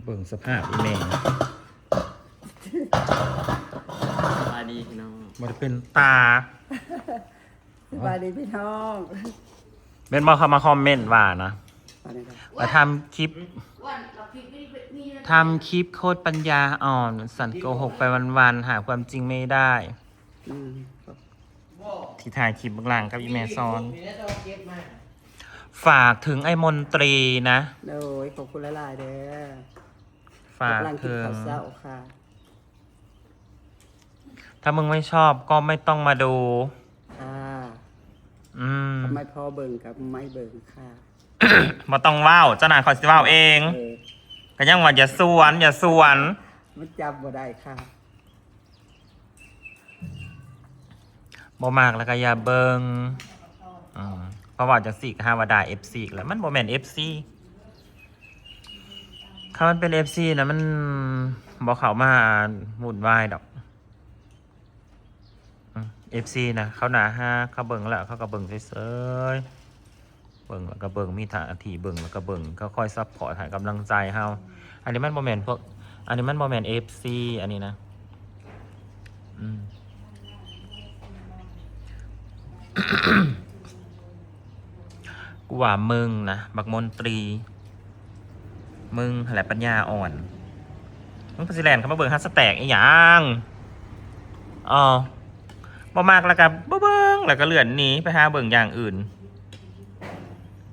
ເບິ່ງສະພາບອີ່ແມ່ ສະບາຍດີພີ່ນ້ອງ ບໍ່ໄດ້ເປັນຕາ. ສະບາຍດີພີ່ນ້ອງ ແມ່ນບໍ່ ເຂົາມາຄອມເມັນວ່ານະ ວ່າແນວໃດ? ວ່າທຳຄລິບ ທຳຄລິບໂຄດປັນຍາອ່ອນ ສັນໂກຫົກໄປວັນໆ ຫາຄວາມຈິງໄມ່ໄດ້. ອືມ ທີ່ຖ່າຍຄລິບເບື້ອງຫຼັງກັບອີ່ແມ່ຊອນ ຝາກເຖິງອ້າຍມົນຕີນະ. ໂດຍ ຂອບຄຸນຫຼາຍໆເດີ ຝາກເຖິງ ກຳລັງກິນເຂົ້າເຊົ້າຄ່ະ. ຖ້າມຶງໄມ່ຊອບກໍໄມ່ຕ້ອງມາດູ ຄ່ະ. ອືມ ຄັນບໍ່ພໍເບິ່ງກໍບໍ່ເບິ່ງຄ່ະ. ບໍ່ຕ້ອງເວົ້າ ເຈົ້ານາຍ ຂ້ອຍຊິເວົ້າເອງ. ເອີ ກໍຍັງວ່າຢ່າຊວນ ຢ່າຊວນ ມັນຈຳບໍ່ໄດ້ຄ່ະ. ບໍ່ມັກແລ້ວກໍຢ່າເບິ່ງ. ອືມ ເພາະວ່າຈັ່ງຊີ້ກໍຫາວ່າດ່າເອັຟຊີອີກແລ້ວ ມັນບໍ່ແມ່ນເອັຟຊີ. ຄັນມັນເປັນເອັຟຊີນະ ມັນບໍ່ເຂົ້າມາວຸ່ນວາຍດອກ. ອືມ ເອັຟຊີນະ ເຂົາໜ້າຮັກ ເຂົາເບິ່ງແລ້ວ ເຂົາກໍເບິ່ງເສີຍໆ. ເບິ່ງແລ້ວກໍເບິ່ງ ມີໜ້າທີ່ເບິ່ງແລ້ວກໍເບິ່ງ ກໍຄອຍຊັບພອດໃຫ້ກຳລັງໃຈເຮົາ. ອັນນີ້ມັນບໍ່ແມ່ນພວກ ອັນນີ້ມັນບໍ່ແມ່ນເອັຟຊີ ອັນນີ້ນະ. ອືມ ກູວ່າມຶງນະ ບັກມົນຕີ ມຶງຫັ້ນແຫຼະປັນຍາອ່ອນ. ມຶງກໍຊິແລ່ນເຂົ້າມາເບິ່ງຮັດສະແຕັກອີ່ຫຍັງ? ອໍ ບໍ່ມັກແລ້ວກໍບໍ່ເບິ່ງ ແລ້ວກໍເລື່ອນໜີໄປຫາເບິ່ງຢ່າງອື່ນ.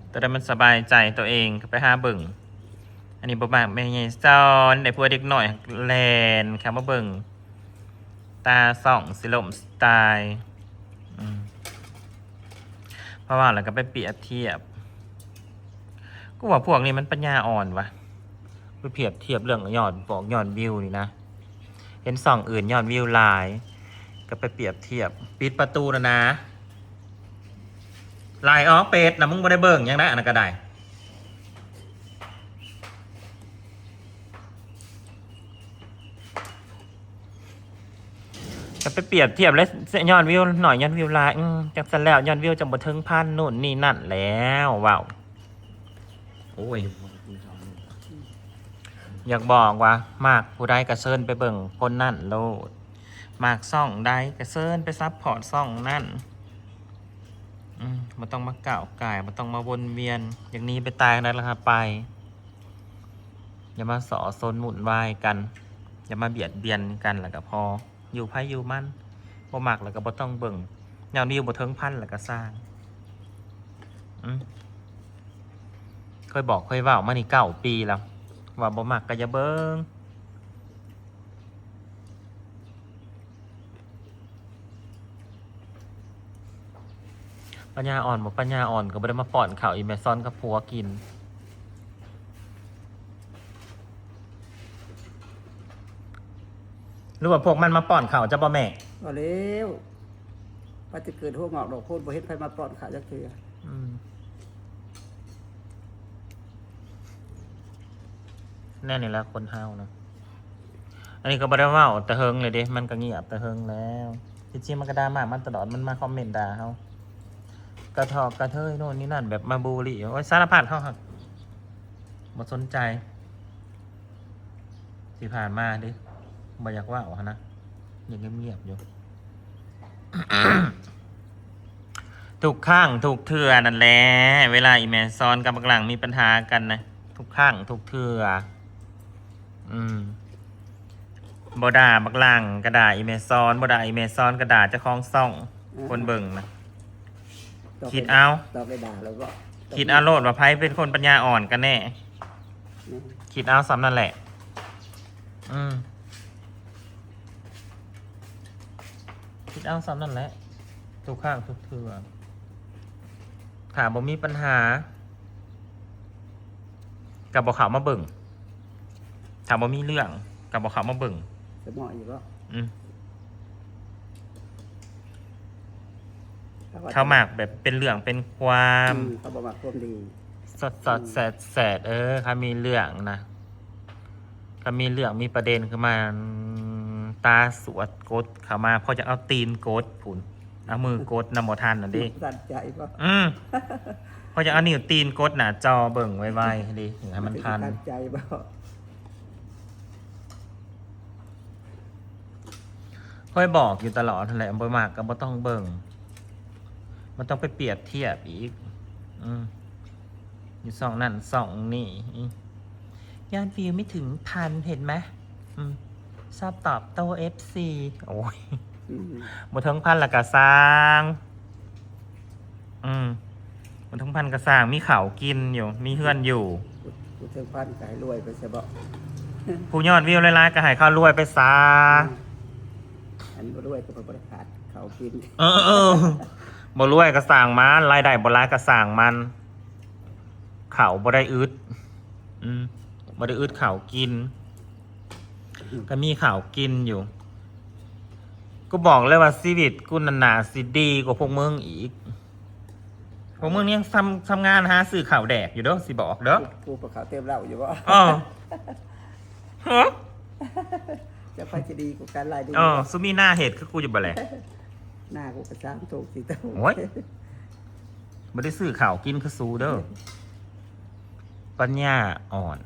ໂຕໃດມັນສະບາຍໃຈໂຕເອງກໍໄປຫາເບິ່ງ. ອັນນີ້ບໍ່ມັກແມ່ໃຫຍ່ສອນ ໄດ້ຜົວເດັກນ້ອຍແລ່ນເຂົ້າມາເບິ່ງ ຕາສ່ອງຊິລົ້ມຊິຕາຍ. ອືມ ເພາະວ່າແລ້ວກໍໄປປຽບທຽບ. ກູວ່າພວກນີ້ມັນປັນຍາອ່ອນວະ ໄປປຽບທຽບເລື່ອງຍອດບອກຍອດວິວນີ້ນະ. ເຫັນຊ່ອງອື່ນຍອດວິວຫຼາຍ ກໍໄປປຽບທຽບ. ປິດປະຕູນະນາ ໄລ່ອອກເປັດນະ ມຶງບໍ່ໄດ້ເບິ່ງຫຍັງນະ ອັນນັ້ນກໍໄດ້. ຈະໄປປຽບທຽບແລ້ວ ຍອດວິວໜ້ອຍ ຍອດວິວຫຼາຍ. ອືມ ຈັ່ງຊັ້ນແລ້ວ ຍອດວິວຈັ່ງບໍ່ເຖິງພັນ ໂນ່ນນີ້ນັ້ນແລ້ວ ເວົ້າ. ໂອ້ຍ ຢາກບອກວ່າ ມັກຜູ້ໃດກໍເຊີນໄປເບິ່ງຄົນນັ້ນໂລດ ມັກຊ່ອງໃດກໍເຊີນໄປຊັບພອດຊ່ອງນັ້ນ. ອືມ ບໍ່ຕ້ອງມາກ້າວກ່າຍ ບໍ່ຕ້ອງມາວົນວຽນ. ຢາກໜີໄປຕາຍໃນລະຫາໄປ ຢ່າມາສໍ້ຊົນວຸ່ນວາຍກັນ ຢ່າມາບຽດບຽນກັນ ແລ້ວກໍພໍ ຢູ່ໃຜຢູ່ມັນ. ບໍ່ມັກແລ້ວກໍບໍ່ຕ້ອງເບິ່ງ ຍອດວິວບໍ່ເຖິງພັນແລ້ວກໍຊ່າງ. ອືມ ເຄີຍບອກເຄີຍເວົ້າມານີ້ເກົ້າປີແລ້ວ ວ່າບໍ່ມັກກໍຢ່າເບິ່ງ. ປັນຍາອ່ອນບໍ່ ປັນຍາອ່ອນກໍບໍ່ໄດ້ມາປ້ອນເຂົ້າອີ່ແມ່ຊອນກັບຜົວກິນ. ຫຼືວ່າພວກມັນມາປ້ອນເຂົ້າເຈົ້າບໍ່ແມ່? ບໍ່ແລ້ວ ວ່າຈະເກີດຫົວງອກດອກໂພນ ບໍ່ເຫັນໃຜມາປ້ອນເຂົ້າຈັກເທື່ອ. ອືມ ແນວນີ້ແຫຼະຄົນເຮົານະ. ອັນນີ້ກໍບໍ່ໄດ້ເວົ້າແຕ່ເຫິງເລີຍເດ້ ມັນກໍງຽບແຕ່ເຫິງແລ້ວ. ທີ່ຈິງມັນກໍດ່າມາມາຕະຫຼອດ ມັນມາຄອມເມັນດ່າເຮົາ ກະຖອກກະເທີຍໂນ່ນນີ້ນັ້ນ ແບບມາບູລີ ໂອ້ຍ ສາລະພັດ ເຮົາຫັ້ນບໍ່ສົນໃຈ. ທີ່ຜ່ານມາເດ້ ບໍ່ຢາກເວົ້າຫັ້ນນະ ຍັງງຽບໆຢູ່. ທຸກຄັ້ງທຸກເທື່ອນັ້ນແຫຼະ ເວລາອີ່ແມ່ຊອນກັບບັກຫຼັງມີປັນຫາກັນນະ ທຸກຄັ້ງທຸກເທື່ອ. ອືມ ບໍ່ດ່າບັກຫຼັງກໍດ່າອີ່ແມ່ຊອນ ບໍ່ດ່າອີ່ແມ່ຊອນກໍດ່າເຈົ້າຂອງຊ່ອງ ເອີ ຄົນເບິ່ງນະ. ຄິດເອົາ ຕອບໄດ້ດ່າແລ້ວບໍ່? ຄິດເອົາໂລດວ່າໃຜເປັນຄົນປັນຍາອ່ອນກັນແນ່. ອືມ ຄິດເອົາສ່ຳນັ້ນແຫຼະ. ອືມ ຄິດເອົາສ່ຳນັ້ນແຫຼະ ທຸກຄັ້ງທຸກເທື່ອ. ຖ້າບໍ່ມີປັນຫາ ກໍບໍ່ເຂົ້າມາເບິ່ງ ຖ້າບໍ່ມີເລື່ອງກໍບໍ່ເຂົ້າມາເບິ່ງ. ສະໝໍຢູ່ບໍ່? ອືມ ເຂົາມັກແບບເປັນເລື່ອງເປັນຄວາມ. ອືມ ເຂົາບໍ່ມັກຄວາມດີ ສອດໆແສດໆ. ເອີ ຄັນມີເລື່ອງນະ ຄັນມີເລື່ອງມີປະເດັນຂຶ້ນມາ ຕາສວດກົດເຂົ້າມາ ພໍຈະເອົາຕີນກົດພຸ້ນ ເອົາມືກົດນຳບໍ່ທັນຫັ້ນເດ້. ມັນສັ່ນໃຈບໍ່? ອືມ ພໍຈະເອົານິ້ວຕີນກົດໜ້າຈໍເບິ່ງໄວໆເດ້ ໃຫ້ມັນທັນ. ມັນຊິທັນໃຈບໍ່? ຂ້ອຍບອກຢູ່ຕະຫຼອດຫັ້ນແຫຼະ ບໍ່ມັກກໍບໍ່ຕ້ອງເບິ່ງ ບໍ່ຕ້ອງໄປປຽບທຽບອີກ. ອືມ ຢູ່ຊ່ອງນັ້ນຊ່ອງນີ້ ຍອດວິວไม่ถึงพัน เห็นไหม? อืม ชอบตอบโต้ เอฟซี โอ้ย อืม บ่ถึงพันละก็ซ่าง อืม บ่ถึงพันก็ซ่าง มีข้าวกินอยู่ มีเฮือนอยู่ บ่ถึงพันก็ให้รวยไปซะบ่ ผู้ยอดวิวหลายๆ ก็ให้เขารวยไปซะ อืม อันบ่รวยก็บ่ได้ขาดข้าวกิน เออ เออ บ่รวยก็ซ่างมัน รายได้บ่หลายก็ซ่างมัน ข้าวบ่ได้อึด อืม บ่ได้อึดข้าวกิน ก็มีข้าวกินอยู่ กูบอกเลยว่าชีวิตกูนั่นน่าสิดีกว่าพวกมึงอีก พวกมึงยังทำ ทำงานหาซื้อข้าวแดกอยู่เด้อ สิบอกเด้อ กู กูปะข้าวเต็มเหล้าอยู่บ่ เออ ฮะ จะไปจะดีกว่ากันหลายดี เออ สุมีหน้าเห็ดคือกูอยู่บ่แหละ หน้ากูก็สามโตสี่โต โอ้ย บ่ได้ซื้อข้าวกินคือสูเด้อ ปัญญาอ่อน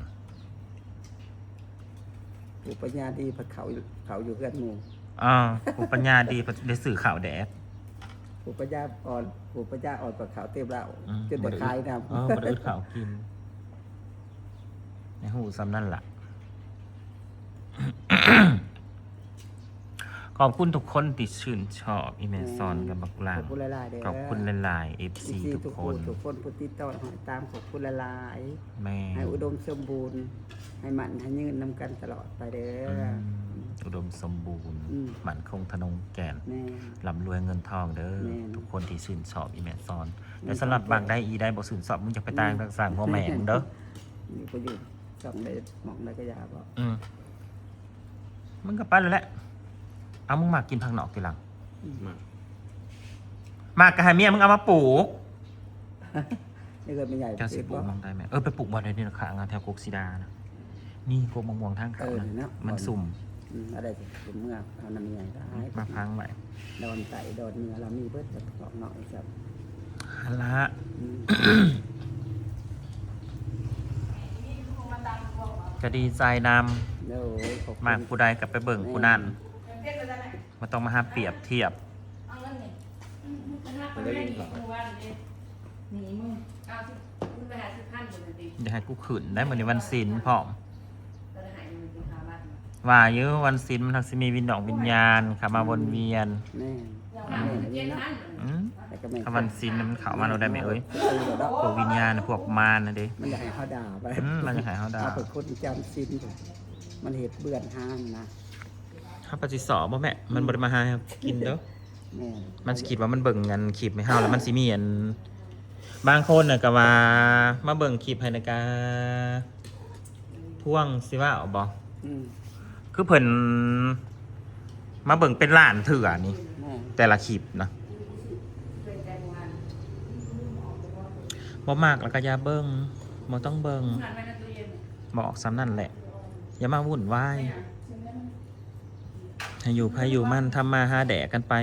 ผู้ปัญญาดีพัดเขา เขาอยู่เฮือนหมู่ อ่า ผู้ปัญญาดีพัดได้ซื้อข้าวแดก ผู้ปัญญาอ่อน ผู้ปัญญาอ่อนพัดเขาเต็มเหล้า อืม จนได้ขายนำ เออ บ่ได้อึดข้าวกิน ให้ฮู้ส่ำนั้นล่ะ ขอบคุณทุกคนที่ชื่นชอบอีแม่ แม่น ซอนกับบักหลัง ขอบคุณหลายๆ เด้อ ขอบคุณหลายๆ เอฟซี เอฟซี ทุกคน ทุกคนผู้ติดต่อให้ตาม ขอบคุณหลายๆ แม่น ให้อุดมสมบูรณ์ ให้มั่นให้ยืนนำกันตลอดไปเด้อ อืม อุดมสมบูรณ์ อืม มั่นคงทะนงแก่น แม่น ร่ำรวยเงินทองเด้อ แม่น ทุกคนที่ชื่นชอบอีแม่ซอน แม่น แต่สำหรับ ซอน บางได้อีได้บ่ชื่นชอบ มึงจะไปตาย อืม สร้างพ่อแม่มึงเด้อ อยู่ก็อยู่ ช่องใดหม่องใดก็อย่าบ่ อืม มึงก็ไปแล้วแหละ เอา มึงมักกินผักนอกติหลัง อืม มัก มักก็ให้เมียมึงเอามาปลูก นี่ก็ไม่ใหญ่ เจ้าสิปลูกหม่องใดแม่ เออ ไปปลูกบ่อนใดนี่นะ ข้างแถวกกสีดานะ นี่กกมะม่วงทางเขา เออ นะ เนาะ มันซุ่ม อืม อะไรสิ ซุ่มเมือง เอาน้ำใหญ่ได้ มาพังไว้ ดอนไต ดอนเมือง เรามีเบิด แต่ผักนอกอีกครับ หั่นละ อืม ก็ดีใจนำ โอ้ย ขอบคุณ มักผู้ใดก็ไปเบิ่งผู้นั้น แม่น บ่ต้องมาหาเปรียบเทียบ เอาเงินนี่ ไปได้ยินข่าว นี่มึง เอาสิ มึงไปหาสิบพัน อย่าให้กูขึ้นได้ มื้อนี้วันศีลพร้อม ว่าอยู่วันศีลมันทักสิมีวิญญาณ วิญญาณเข้ามาวนเวียน แม่น อืม แล้วก็แม่น ถ้าวันศีลมันเข้ามาเราได้ไหมเอ้ย พวกวิญญาณ พวกมารน่ะเด้ มันอยากให้เขาด่าไป อืม มันอยากให้เขาด่า เอาไปคนจำศีล มันเฮ็ดเปื้อนห้านนะ เฮาปฏิเสธบ่แม่ มันบ่ได้มาหาเฮากินเด้อ แม่น มันสิคิดว่ามันเบิ่งอันคลิปให้เฮา แล้วมันสิมีอัน บางคนน่ะก็ว่ามาเบิ่งคลิปให้แล้วก็ทวงสิว่าเอาบ่ อืม คือเพิ่นมาเบิ่งเป็นล้านเทื่อนี่ แม่น แต่ละคลิปนะ บ่มักแล้วก็อย่าเบิ่ง บ่ต้องเบิ่ง บอกส่ำนั้นแหละ อย่ามาวุ่นวาย ให้อยู่ไผอยู่มัน ทำมาหาแดกกันไป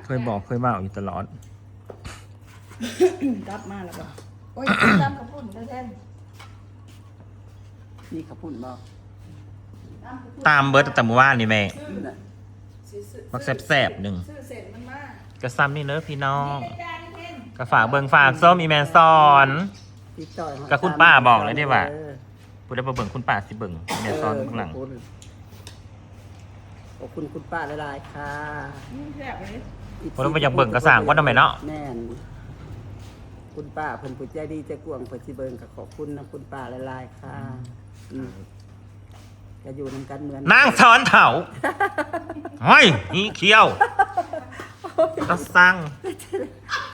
เคยบอกเคยเว้าอยู่ตลอด กลับมาแล้วบ่ โอ๊ย ตำข้าวปุ้นแท้ๆ มีข้าวปุ้นบ่ ตำเบิดตั้งแต่มื้อวานนี่แม่ น่ะ บักแซ่บๆ หนึ่ง ซื้อเส้นมันมา ก็ส่ำนี่เด้อพี่น้อง ก็ฝากเบิ่งฝากส้มอีแม่สอน ติดต่อหา ก็คุณป้าบอกเลยเด้ว่า เออ ผู้ใดบ่เบิ่งคุณป้าสิเบิ่ง แม่สอน เออ ข้างหลัง ขอบคุณ ขอบคุณคุณป้าหลายๆ ค่ะ อืม แซ่บเลย ผู้ใดบ่อยากเบิ่งก็สร้างก่อนเนาะแม่เนาะ แม่น คุณป้าเพิ่นผู้ใจดีใจกว้าง เพิ่นสิเบิ่งก็ขอบคุณนะคุณป้าหลายๆ ค่ะ อืม อืม ก็อยู่นำกันเหมือน นางสอนเฒ่า เฮ้ย อีเขียว ก็สั่ง